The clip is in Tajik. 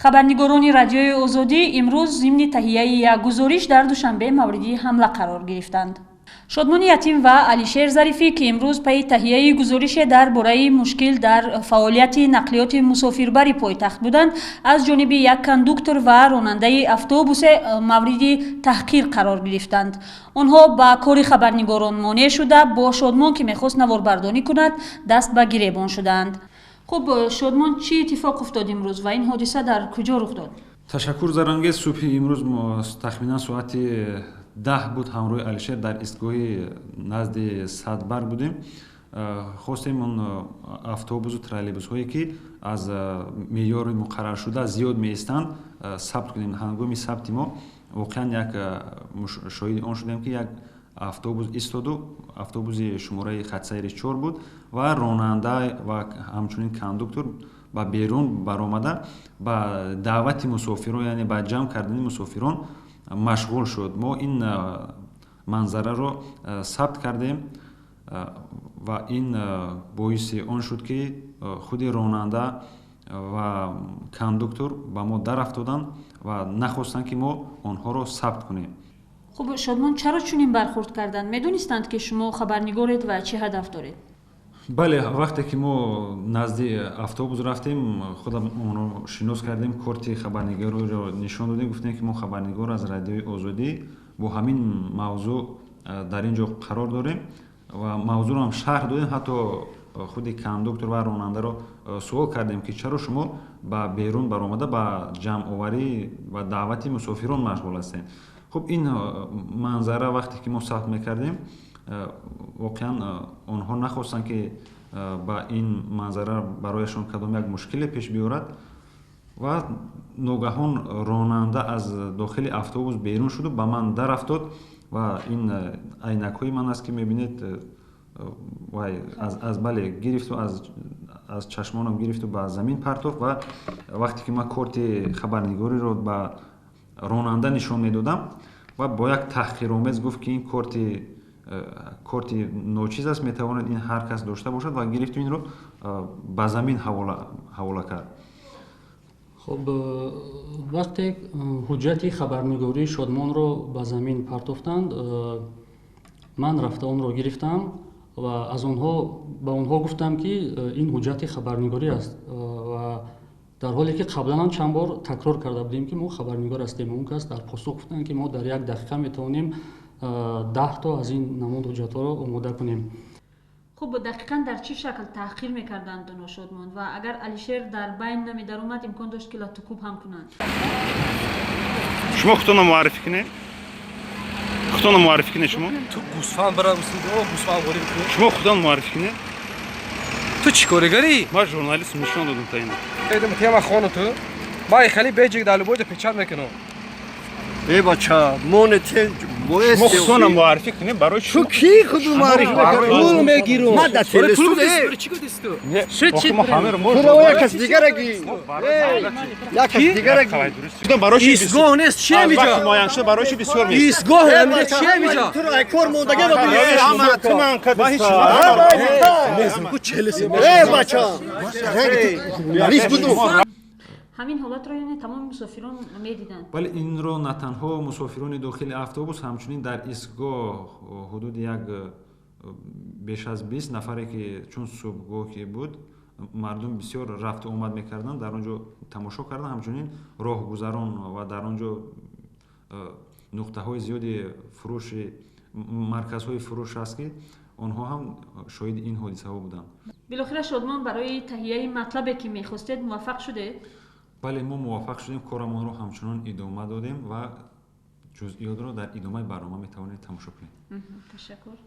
Хабарнигорони Радиои Озодӣ имрӯз зимни таҳияи як гузориш дар Душанбе мавриди ҳамла қарор гирифтанд. Шодмони Ятим ва Алишер Зарифӣ, ки имрӯз пайи таҳияи гузорише дар бораи мушкил дар фаъолияти нақлиёти мусофирбари пойтахт буданд, аз ҷониби як кондуктор ва ронандаи автобусе мавриди таҳқир қарор гирифтанд. Онҳо ба кори хабарнигорон монеъ шуда, бо Шодмон, ки мехост наворбардонӣ кунад, даст ба гиребон шуданд. Хуб, Шодмон, чӣ иттифоқ уфтод имрӯз ва ин ҳодиса дар куҷо рух дод? Ташаккур, Зарангез. Субҳи имрӯз тахминан соати 10 буд, ҳамроҳи Алишер дар истгоҳи назди Садбарг будем. Хостем он автобусу троллейбусҳое, ки аз меъёри муқарраршуда зиёд меистанд, сабт кунем. Ҳангоми сабти мо воқеан як шоҳиди он шудем, ки як автобус истоду, автобуси шумораи хатсайри 4 буд, ва ронанда ва ҳамчунин кондуктор ба берун баромада, ба даъвати мусофирон, яъне ба ҷамъ кардани мусофирон машғул шуд. Мо ин манзараро сабт кардем ва ин боиси он шуд, ки худи ронанда ва кондуктор ба мо дарафтоданд ва нахостанд, ки мо онҳоро сабт кунем. Хуб, Шодмон, чаро чунин бархӯрд карданд? Медонистанд, ки шумо хабарнигоред ва чӣ ҳадаф доред? Бале, вақте ки мо назди автобус рафтем, худам онро шинос кардем, корти хабарнигориро нишон додем, гуфтем, ки мо хабарнигор аз Радиои Озодӣ, бо ҳамин мавзӯъ дар ин ҷо қарор дорем, ва мавзӯъро ҳам шарҳ додем. Ҳатто худи кондуктор ва ронандаро суол кардем, ки чаро шумо ба берун баромада, ба ҷамъоварӣ ва даъвати мусофирон машғул ҳастед. Хуб, ин манзара вақте ки мо сабт мекардем, воқеан онҳо нахостанд, ки ба ин манзара барояшон кадом як мушкиле пеш биёрад, ва ногаҳон ронанда аз дохили автобус берун шуду ба ман дарафтод ва ин айнакҳои ман аст, ки мебинед, вай аз бале, гирифту аз чашмонам гирифту ба замин партофт. Ва вақте ки ман корти хабарнигориро ба ронанда нишон медодам, ва бо як таҳқиромез гуфт, ки ин корти ночиз аст, метавонад ин ҳар кас дошта бошад, ва гирифту инро ба замин ҳавола кард. Хуб, вақте ҳуҷҷати хабарнигории Шодмонро ба замин партофтанд, ман рафта онро гирифтам ва аз онҳо ба онҳо гуфтам, ки ин ҳуҷҷати хабарнигорӣ аст, ва дар ҳоле ки қаблан ҳам чанд бор такрор карда будем, ки мо хабарнигор ҳастем. Он кас дар посух гуфтанд, ки мо дар як дақиқа метавонем 10 то аз ин намуд ҳуҷҷатҳоро омода кунем. Хуб, дақиқан дар чӣ шакл таҳқир мекарданд оно, Шодмон? Ва агар Алишер дар байн намедаромад, имкон дошт, ки латукӯб ҳам кунанд? Шумо худтонро муаррифӣ кунед, худтонро муаррифӣ кунед шумо. Ту гӯсфанд бара, гӯсфанд ғорӣ. Шумо худтон муаррифӣ кунед. Ту чӣ корегарӣ? Ман журналист, нишон додам та ина. Тема хону ту ман хеле беҷик дар любой ҷо печать мекунам. Э, бача, моне те. Шумо худтонро муаррифӣ кунед барои. Ту кӣ худу муаррифӣ мекунӣ? Пул мегирам. Ман дар телестудия. Чӣ гуфтӣ ту? Мо ҳамаро мо Туро як кас дигара ги, як кас дигара ги. Барои чӣ? Истгоҳ нест, чи ҳамиҷо? Муайян шуда, барои чӣ бисёр меистад? Истгоҳ ҳамиҷо, чи ҳамиҷо? Туро ай кор мондага ба. Э, бача, журналист будум. Ҳамин ҳолатро, яъне, тамоми мусофирон медиданд? Бале, инро на танҳо мусофирони дохили автобус, ҳамчунин дар истгоҳ ҳудуди як беш аз 20 нафаре, ки чун субҳгоҳ ки буд, мардум бисёр рафту омад мекарданд, дар он ҷо тамошо карданд, ҳамчунин роҳгузарон ва дар он ҷо нуқтаҳои зиёди фурӯши, марказҳои фурӯш аст, ки онҳо ҳам шоҳиди ин ҳодисаҳо буданд. Билохира, Шодмон, барои таҳияи матлабе, ки мехостед, муваффақ шудед? Бале, мо муваффақ шудем, корамонро ҳамчунон идома додем ва ҷузъиётро дар идомаи барнома метавонед тамошо кунед. Ташаккур.